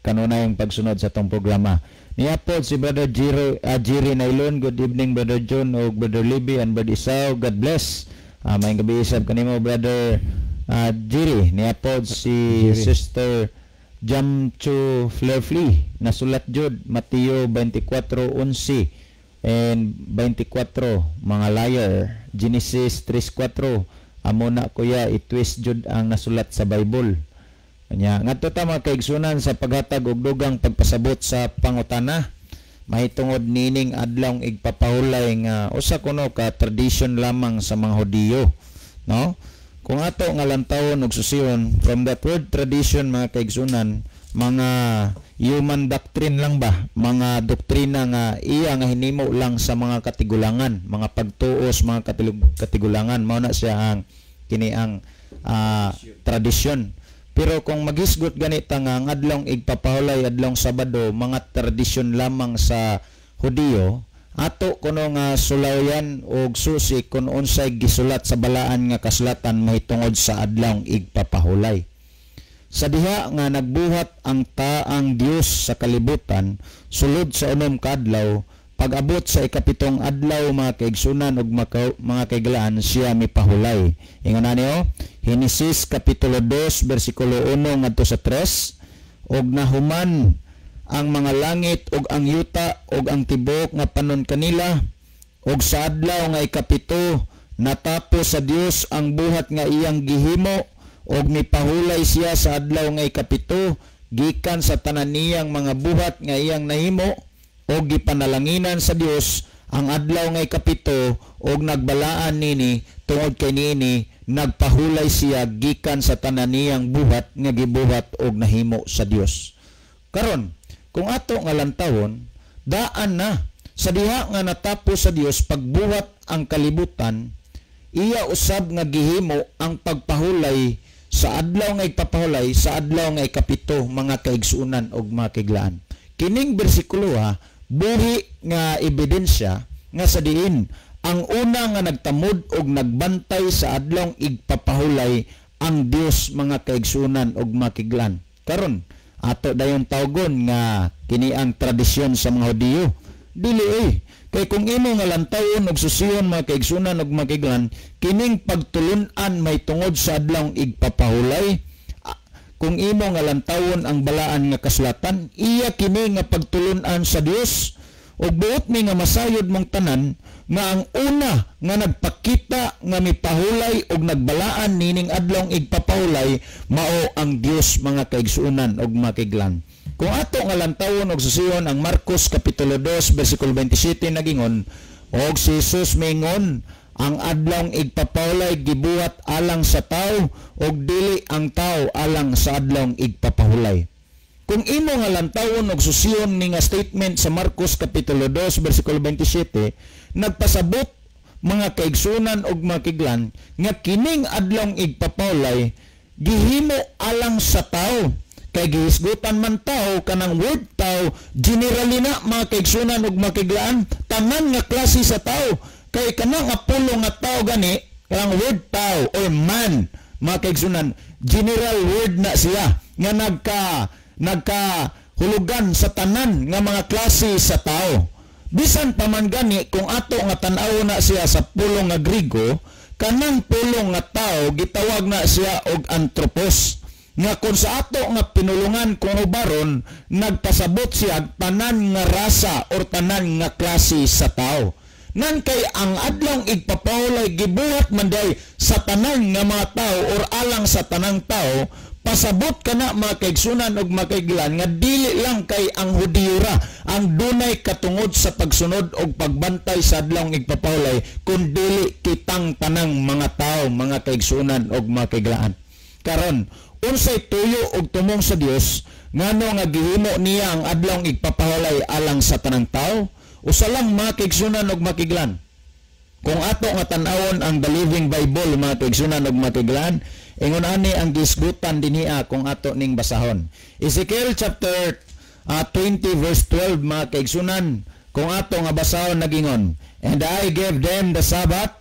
kanunayang pagsunod sa atong programa. Niya po si Brother Jerry Nailon, "Good evening Brother John og Brother Libby and Brother Isao. God bless." Maayong gabi sab kanimo, Brother Jerry. Niya po si Jerry. Sister Jamchu Flerfli, "Nasulat jud Mateo 24:11 and 24, mga liar. Genesis 3:4. Amo na kuya, i-twist jud ang nasulat sa Bible." Kanya ngadto ta mga kaigsunan sa paghatag og dugang pagpasabot sa pangutana mahitungod nining adlawng igpapahulay nga usa kuno ka tradition lamang sa mga Hudiyo, no? Kung ato nga lantawon og susiyon from that word tradition, mga kaigsunan, mga human doctrine lang ba, mga doktrina nga iya nga hinimo lang sa mga katigulangan, mga pagtuos mga katigulangan. Mao na siya ang kini ang tradisyon. Pero kung maghisgot ganita nga ang adlong igpapahulay, adlong Sabado, mga tradisyon lamang sa Hudiyo, ato kuno nga sulayan og susi kung unsay gisulat sa balaan nga kasulatan mahitungod sa adlong igpapahulay. Sa diha nga nagbuhat ang taang Dios sa kalibutan sulod sa 6 ka adlaw, pag-abot sa 7 adlaw mga kaigsunan ug mga kaiglaan, siya mipahulay. Ingon ani o, Henesis kapitulo 2 bersikulo 1 ngadto sa 3, og nahuman ang mga langit ug ang yuta ug ang tibuok nga panon kanila, ug sa adlaw nga 7 natapos sa Dios ang buhat nga iyang gihimo, ug mipahulay siya sa adlaw nga 7 gikan sa tanan niyang mga buhat nga iyang nahimo, ug gipanalanginan sa Dios ang adlaw nga 7 ug nagbalaan nini tungod kay niini nagpahulay siya gikan sa tanan niyang buhat nga gibuhat og nahimo sa Dios. Karon, kung ato nga lantawon, daan na sa diha nga natapos sa Dios pagbuhat ang kalibutan, iya usab nga gihimo ang pagpahulay sa adlaw nga igpapahulay sa adlaw nga 7, mga kaigsuonan og mga kaiglaan. Kining bersikulo ha, buhi nga ebidensya nga sa diin ang una nga nagtamod og nagbantay sa adlong igpapahulay ang Dios, mga kaigsuonan og mga kaiglaan. Karon, ato dayon tawgon nga kini ang tradisyon sa mga Hudiyo. Dili eh. Kay kung imo nga lantawon og susiyon, mga kaigsuonan og mga kaiglaan, kining pagtulun-an may tungod sa adlong igpapahulay, kung imo nga lantawon ang balaan nga kasulatan, iya kini nga pagtulun-an sa Dios. Og buot mi nga masayod mong tanan nga ang una nga nagpakita nga mipahulay og nagbalaan nining adlong igpapahulay mao ang Dios, mga kaigsuonan og mga kaiglaan. Kung ato nga lantawon og susiyon ang Marcos kapitulo 2 bersikulo 27 nagingon, og si Jesus mingon, ang adlong igpapahulay gibuhat alang sa tao og dili ang tao alang sa adlong igpapahulay. Kung imo nga lantawon og susiyon ni nga statement sa Marcos kapitulo 2 bersikulo 27, nagpasabot mga kaigsunan og mga kaiglan nga kining adlong igpapahulay gihimo alang sa tao. Kay gihisgutan man tao kanang word tao, generally na mga kaigsunan og mga kaiglaan, tanan nga klase sa tao. Kay kanang apulo nga tao gani, kanang word tao or man, mga kaigsunan, general word na siya nga nagkahulugan sa tanan nga mga klase sa tao. Bisan pa man gani kung ato nga tan-aw na siya sa pulong nga Grigo, kanang pulong nga tao gitawag na siya og anthropos, nga kung sa ato nga pinulungan kung ubaron, nagpasabot siya tanan nga rasa or tanan nga klase sa tao. Nan kay ang adlong igpapahulay gibuhat man day sa tanan nga mga tao or alang sa tanang tao, pasabot ka na mga kaigsunan og mga kaiglan nga dili lang kay ang Hudiyo ra ang dunay katungod sa pagsunod og pagbantay sa adlong igpapahulay, kun dili kitang tanang mga tao, mga kaigsunan og mga kaiglaan. Karon, unsay tuyo og tumong sa Dios ngano nga gihimo niya ang adlong igpapahulay alang sa tanang tao? Usa lang mga kaigsunan og mga kaiglaan. Kung ato nga tan-awon ang The Living Bible, mga kaigsunan og mga kaiglaan, ingon ani ang gisgutan dinhiha kung ato ning basahon. Ezekiel chapter 20 verse 12, mga kaigsunan, kung ato nga basahon nagingon, and I gave them the Sabbath,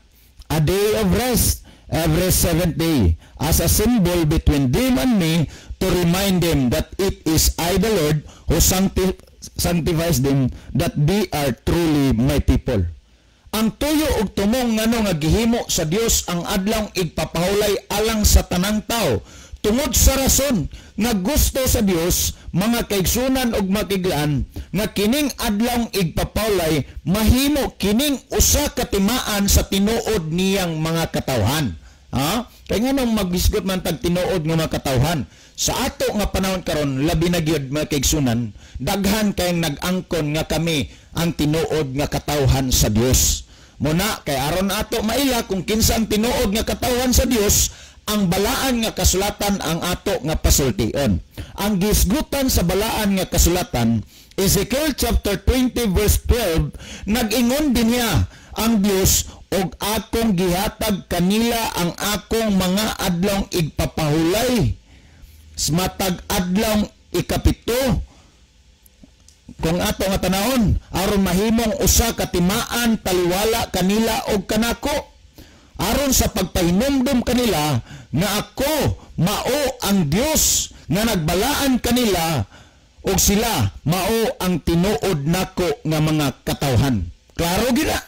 a day of rest, every seventh day, as a symbol between them and me, to remind them that it is I the Lord who sanctifies them, that they are truly my people. Ang tuyo og tumong ngano nga gihimo sa Dios ang adlong igpapahulay alang sa tanang tao, tungod sa rason nga gusto sa Dios, mga kaigsunan og makiglaan, nga kining adlong igpapahulay mahimo kining usa ka timaan sa tinuod niyang mga katawhan. Ha? Kay nganong maghisgot man tag tinuod nga mga katawhan? Sa ato nga panahon karon, labi na gyud mga kaigsunan, daghan kayong nag-angkon nga kami ang tinuod nga katawhan sa Dios. Muna kay aron ato maila kung kinsa ang tinuod nga katawhan sa Dios, Ang balaan nga kasulatan ang ato nga pasultion. Ang gisgutan sa balaan nga kasulatan, Ezekiel chapter 20 verse 12, nag-ingon din niya ang Dios, "Og akong gihatag kanila ang akong mga adlong igpapahulay matag adlong ikapito," kung ato nga tanahon, "aron mahimong usa ka timaan taliwala kanila og kanako, aron sa pagpahinumdum kanila nga ako mao ang Dios nga nagbalaan kanila og sila mao ang tinuod nako nga mga katawhan." Klaro gina.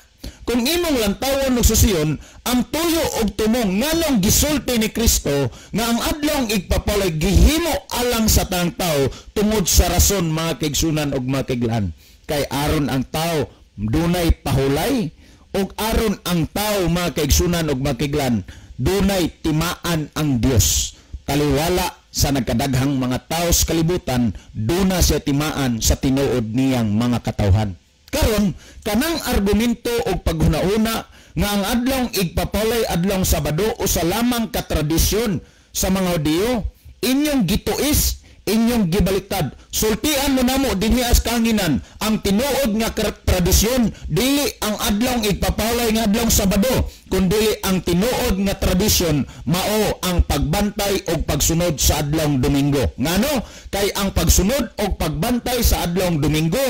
Kung imong lantawon og susiyon ang tuyo og tumong nganong gisulti ni Kristo nga ang adlong igpapalay gihimo alang sa tanang tao, tungod sa rason, mga kaigsunan og mga kaiglaan, kay aron ang tao dunay pahulay og aron ang tao, mga kaigsunan og mga kaiglaan, dunay timaan ang Dios. Taliwala sa nagkadaghang mga tao sa kalibutan, duna siya timaan sa tinuod niyang mga katawhan. Karon, kanang argumento og paghuna-huna nga ang adlong igpapalay adlong Sabado usa lamang ka tradisyon sa mga Hudiyo, inyong gituis, inyong gibaliktad. Sultian mo namo dinhi as kanginan, ang tinuod nga tradisyon dili ang adlong igpapalay nga adlong Sabado, kundi ang tinuod nga tradisyon mao ang pagbantay og pagsunod sa adlong Domingo. Ngano? Kay ang pagsunod og pagbantay sa adlong Domingo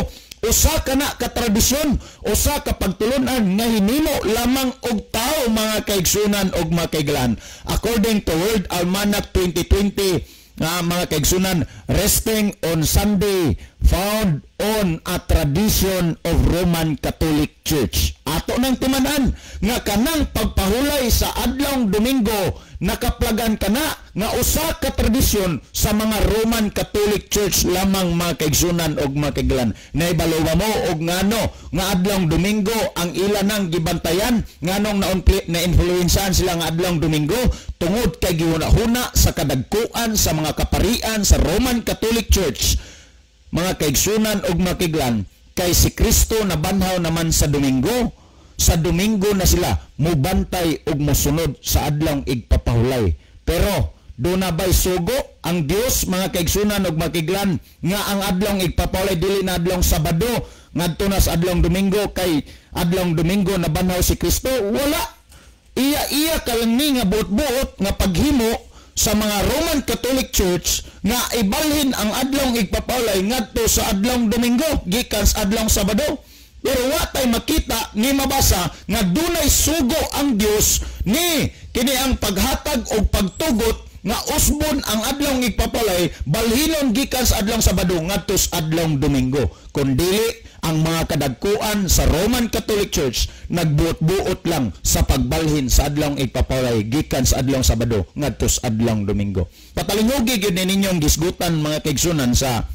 usa ka na ka tradisyon, usa ka pagtulunan nga hinimo lamang og tao, mga kaigsunan og mga kaiglan. According to World Almanac 2020 nga, mga kaigsunan, resting on Sunday found on a tradition of Roman Catholic Church. Ato nang timanan nga kanang pagpahulay sa adlong Domingo nakaplagan kana nga usa ka tradisyon sa mga Roman Catholic Church lamang, mga kaigsunan og mga kaiglan. Naibalo ba mo og ngano nga adlong Domingo ang ila nang gibantayan? Nganong na-influensyahan sila nga adlong Domingo? Tungod kay gihuna-huna sa kadagkuan sa mga kaparian sa Roman Catholic Church, mga kaigsunan og mga kaiglan, kay si Kristo nabanhaw naman sa Domingo. Sa Domingo na sila mubantay og mosunod sa adlong igpapahulay. Pero duna ba'y sugo ang Dios, mga kaigsunan og mga kaiglan, nga ang adlong igpapahulay dili na adlong Sabado ngadto na sa adlong Domingo kay adlong Domingo nabanhaw si Kristo? Wala. Iya-iya ka lang ni nga buot-buot nga paghimo sa mga Roman Catholic Church nga ibalhin ang adlong igpapahulay ngadto sa adlong Domingo gikan sa adlong Sabado. Pero wa tay makita ni mabasa nga dunay sugo ang Dios ni kini ang paghatag og pagtugot nga usbon ang adlong igpapalay balhinon gikan sa adlong Sabado ngadto sa adlong Domingo. Kun dili, ang mga kadagkuan sa Roman Catholic Church nagbuot-buot lang sa pagbalhin sa adlong igpapalay gikan sa adlong Sabado ngadto sa adlong Domingo. Patalingugi gyud ninyong gisgutan, mga kaigsunan, sa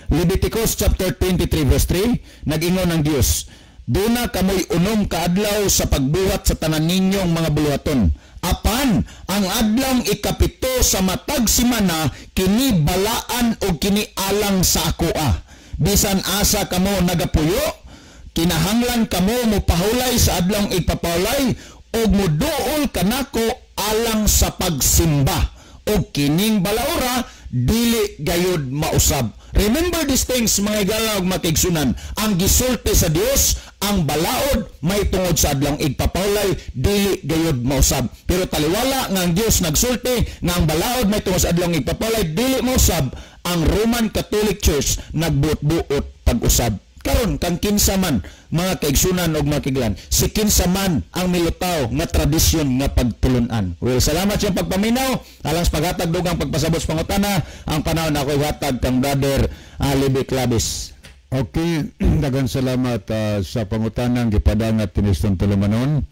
Leviticus chapter 23 verse 3, nag-ingon ang Dios, "Duna kamoy 6 ka adlaw sa pagbuhat sa tanan ninyong mga buluhaton. Apan ang adlong 7 sa matag simana kini balaan o kini alang sa akoa. Bisan asa kamo nagapuyo, kinahanglan kamo mopahulay sa adlong igpapahulay og moduol kanako alang sa pagsimba. Og kining balaora dili gayud mausab." Remember these things, mga higala ug mga kaigsunan. Ang gisulti sa Dios, ang balaod may tungod sa adlong igpapahulay dili gayud mausab. Pero taliwala nga ang Dios nagsulti nga ang balaod may tungod sa adlong igpapahulay dili mausab, ang Roman Catholic Church nagbuot-buot pag-usab. Karon kang kinsa man, mga kaigsunan og mga kaiglan, si kinsa man ang milutaw nga tradisyon nga pagtulunan. Well, salamat sa pagpaminaw. Alang sa paghatag dugang pagpasabot sa pangutana, ang panahon ako ihatag kang Brother Levi Clavis. Okay, daghang salamat sa pangutanang gipadangat tinistong tulumanon.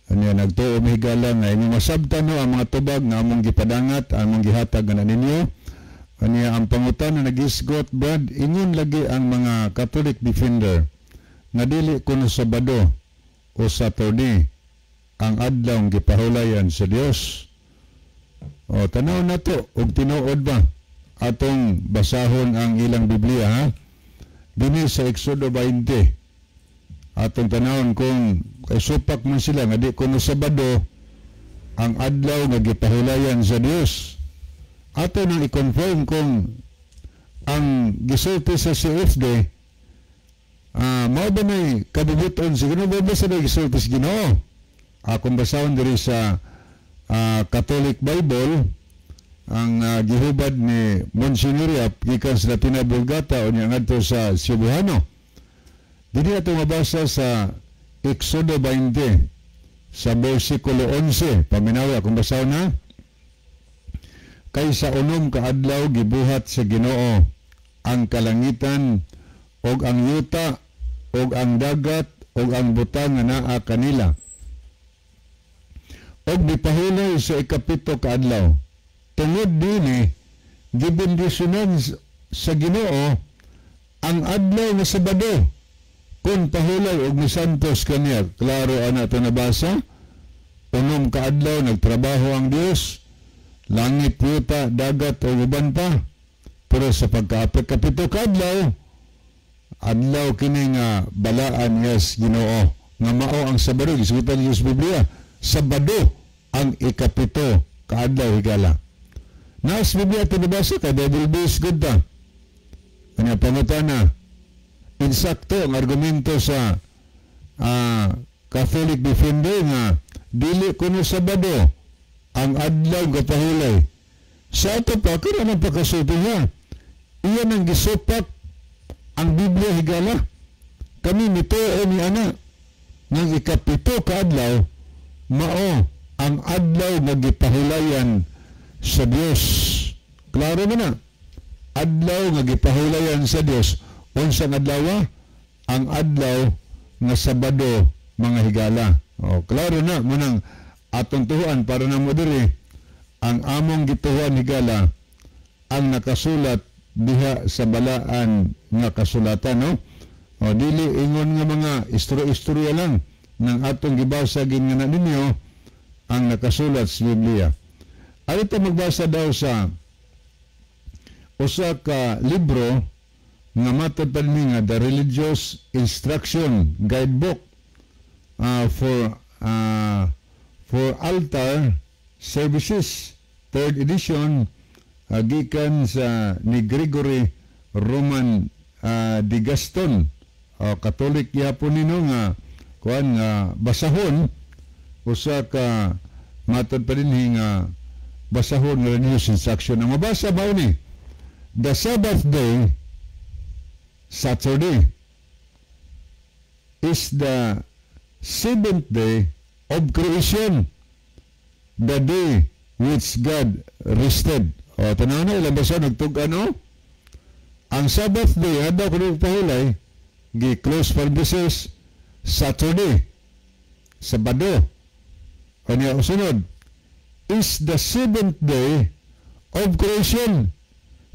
Anya nagtuo mi higala nga inyong masabtan no ang mga tubag nga among gipadangat, among gihatag nga ninyo. Anya ang pangutana nagisgot, Brad, ingon lagi ang mga Catholic defender nga dili kuno Sabado o Saturday ang adlaw gipahulayan sa Dios. O tanaw na to og tinuod ba, atong basahon ang ilang Biblia, ha? Dinhi sa Exodo 20. Atong tanawon kung kay supak man sila nga di kuno Sabado. Ang adlaw nga gipahulayan sa Dios. Ato nang i-confirm kung ang gisulti sa CFD mao ba nay kabubuton sa Ginoo, ba sa gisulti sa Ginoo. Akong basahon diri sa Catholic Bible ang gihubad ni Monsignor Yap gikan sa Latina Vulgata unya ngadto sa Cebuano. Dinhi ato mabasa sa Exodo 20 sa versikulo 11. Paminawi, akong basahon na. Kay sa 6 ka adlaw gibuhat sa Ginoo ang kalangitan og ang yuta og ang dagat og ang butang nga naa kanila. Og mipahulay sa 7 ka adlaw. Tungod dini gibendisyonan sa Ginoo ang adlaw nga Sabado kung pahulay og misantos kaniya. Klaro ana ito nabasa. 6 ka adlaw nagtrabaho ang Dios, langit, yuta, dagat o uban pa. Pero sa pagka-kapito ka adlaw, adlaw kini nga balaan yes Ginoo nga mao ang Sabado. Gisugitan ni sa Biblia, Sabado ang 7 ka adlaw, higala. Naas Biblia ito nabasa kay Bible base good ta. Kanya pangutana, insakto ang argumento sa Catholic Defender nga dili kuno Sabado ang adlaw gapahulay. Sa ato pa, kaya ang pagkasulti niya. Iyan ang gisupak ang Biblia, higala. Kami nito o ni ana ng 7 ka adlaw mao ang adlaw nga gipahulayan sa Dios. Klaro mo na. Adlaw nga gipahulayan sa Dios. Unsang adlaw? Ang adlaw nga Sabado, mga higala. O, klaro na munang atong tuhuan para na mo diri ang among gituhuan, higala, ang nakasulat diha sa balaan nga kasulatan, no? O, dili ingon nga mga istorya-istorya lang ng atong gibasa gin nga na ninyo ang nakasulat sa Biblia. Ay ito magbasa daw sa usa ka libro nga matod pa ni nga The Religious Instruction Guidebook for Altar Services, third edition, gikan sa ni Gregory Roman de Gaston. Catholic yapon nino nga kuan nga basahon, usa ka matod pa dinhi nga basahon nga religious instruction. Ang mabasa ba ni the Sabbath day, Saturday, is the seventh day of creation, the day which God rested. O, tanaw na, ilang basa, nagtug ano? Ang Sabbath day, adlaw kuno pahulay, gi-close parenthesis, Saturday, Sabado. Kanya sunod, is the seventh day of creation.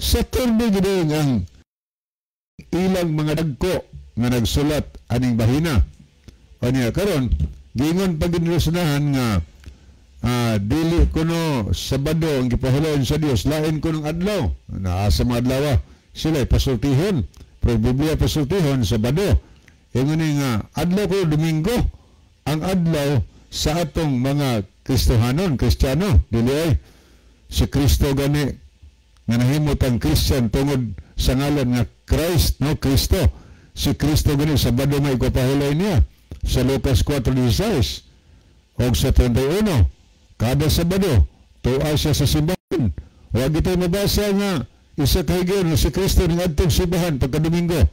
Saturday gid ang ilang mga dagko nga nagsulat aning bahina. Kanya karon giingon pag ginrasunahan nga dili kuno Sabado ang gipahulayon sa Dios, lain kunong adlaw. Naa sa mga adlaw sila pasultihon, pero Biblia pasultihon Sabado. Ingon nga adlaw ko Domingo ang adlaw sa atong mga Kristohanon, Kristiyano, dili ay si Kristo gani nga nahimot ang Christian tungod sa ngalan nga Christ, no, Kristo. Si Kristo gani Sabado may ipapahulay niya sa Lucas 4:16 og sa 31. Kada Sabado tuwa siya sa simbahan. Wa gito'y mabasa nga isa ka higayon nga si Kristo ning adtong simbahan pagka Domingo.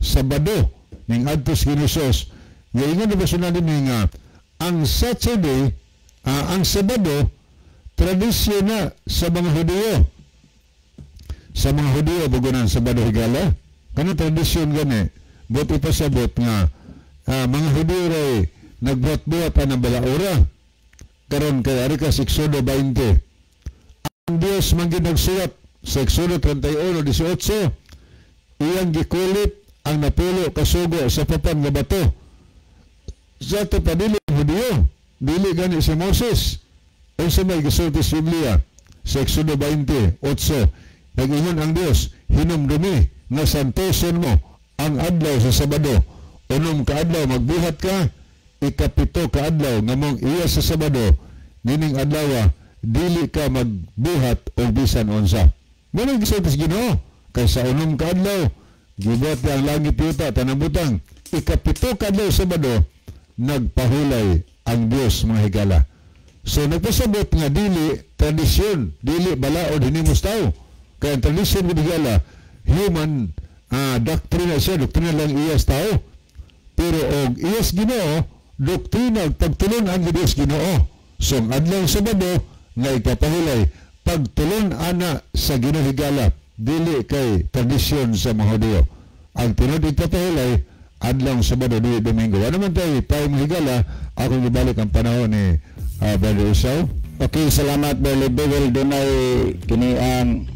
Sabado ning adto sa Ginoo. Nga ingon na ba siya nga ang Saturday, ang Sabado, tradisyon na sa mga Hudiyo. Sa mga Hudiyo, bago ng Sabado, higala, kanang tradisyon gani, buot ipasabot nga mga Hudiyo ray nagbuhat-buhat pa ng balaura. Karon kay ari ka sa Exodo 20. Ang Dios man gyud nagsuwat sa Exodo 31:18, iyang gikulit ang 10 ka sugo sa papan nga bato. Sa ato pa dili Hudiyo, dili gani si Moses. Unsa may gisulti sa Biblia sa Exodo 20:8, nag-ingon ang Dios, hinumdumi nga santoson mo ang adlaw sa Sabado. 6 ka adlaw magbuhat ka, 7 ka adlaw nga mong iya sa Sabado, Nining adlaw dili ka magbuhat og bisan unsa. Mao nang gisulti sa Ginoo kay sa 6 ka adlaw gibuhat niya ang langit, yuta, tanang butang. 7 ka adlaw, Sabado, nagpahulay ang Dios, mga higala. So nagpasabot nga dili tradisyon, dili balaod hinimos tao. Kaya ang tradisyon, mga higala, human doctrine siya, doktrina lang iyas tao. Pero og iyas Ginoo, doktrina ug pagtulon-an ni Dios Ginoo. So ang adlaw Sabado nga ipapahulay, pagtulon ana sa Ginoo, higala, dili kay tradisyon sa mga Hudiyo. Ang tinuod ipapahulay, adlaw Sabado, dili Domingo. Ano man tayo, tayo mga higala, akong ibalik ang panahon ni Brother Esau. Okay, salamat, Brother Well, dunay kini ang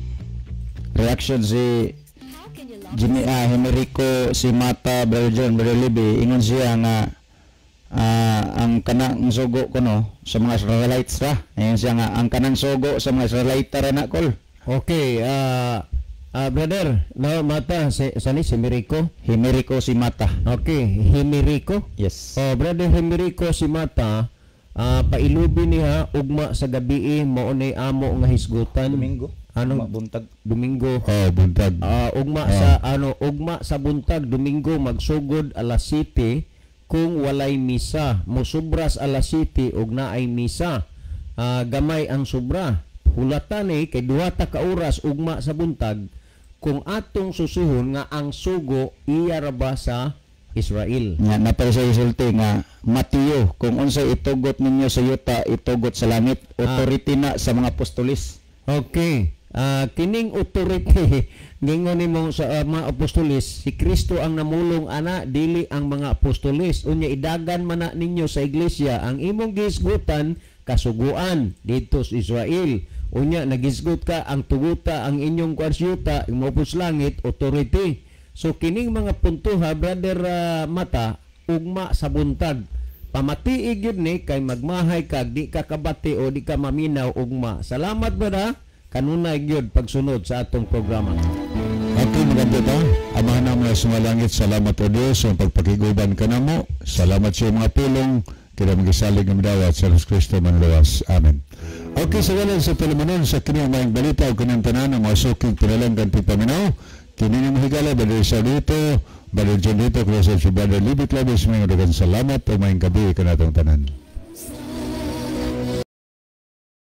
reaction si Jimmy Henrico si Mata, Brother John, Brother Libby. Ingon siya nga ang kanang sugo kuno sa mga Israelites ra. Ingon siya nga ang kanang sugo sa mga Israelite ra na kol. Okay, brother, no, Mata si sani si Mirico. Himerico si Mata. Okay, Himerico. Yes. Oh, Brother Himerico si Mata, pailubi niya ugma sa gabi mao nay amo nga hisgutan. Domingo. Ano? Buntag. Domingo. Oh, buntag. Ugma sa ano, ugma sa buntag Domingo magsugod alas 7 kung walay misa, mosubras alas 7 ug naay misa. Gamay ang sobra. Hulatan eh kay duha ta ka oras ugma sa buntag kung atong susihon nga ang sugo iya ra ba sa Israel. Nga napay sa isulti nga Mateo, kung unsay itugot ninyo sa yuta, itugot sa langit, authority na sa mga apostolis. Okay. Kining authority ngingon nimo sa mga apostolis, si Kristo ang namulong ana, dili ang mga apostolis. Unya idagan man na ninyo sa iglesia ang imong gihisgutan kasuguan didto sa Israel. Unya nagisgot ka ang tuguta ang inyong kwarsyuta imopos langit, authority. So kining mga puntuha, Brother Mata, ugma sa buntag. Pamatiig yun ni kay magmahay ka, di ka kabati o di ka maminaw ugma. Salamat, brother. Kanunay gyud pagsunod sa atong programa. Okay, maganda ta. Amahan namin na sumalangit, salamat o Diyos sa pagpakiguban ka namo. Salamat sa iyong mga pulong. Kaya magisalig ng dawat sa Jesus Kristo manluwas. Amen. Okay, sa walan sa tulumanon sa kini ang maayong balita o kinang tanan ang mga suking pinalanggan paminaw. Kini ni mahigala, Brother Esau dito, Brother John dito, Brother Libby Clavis, mga daghang salamat o maayong gabi kanatong tanan.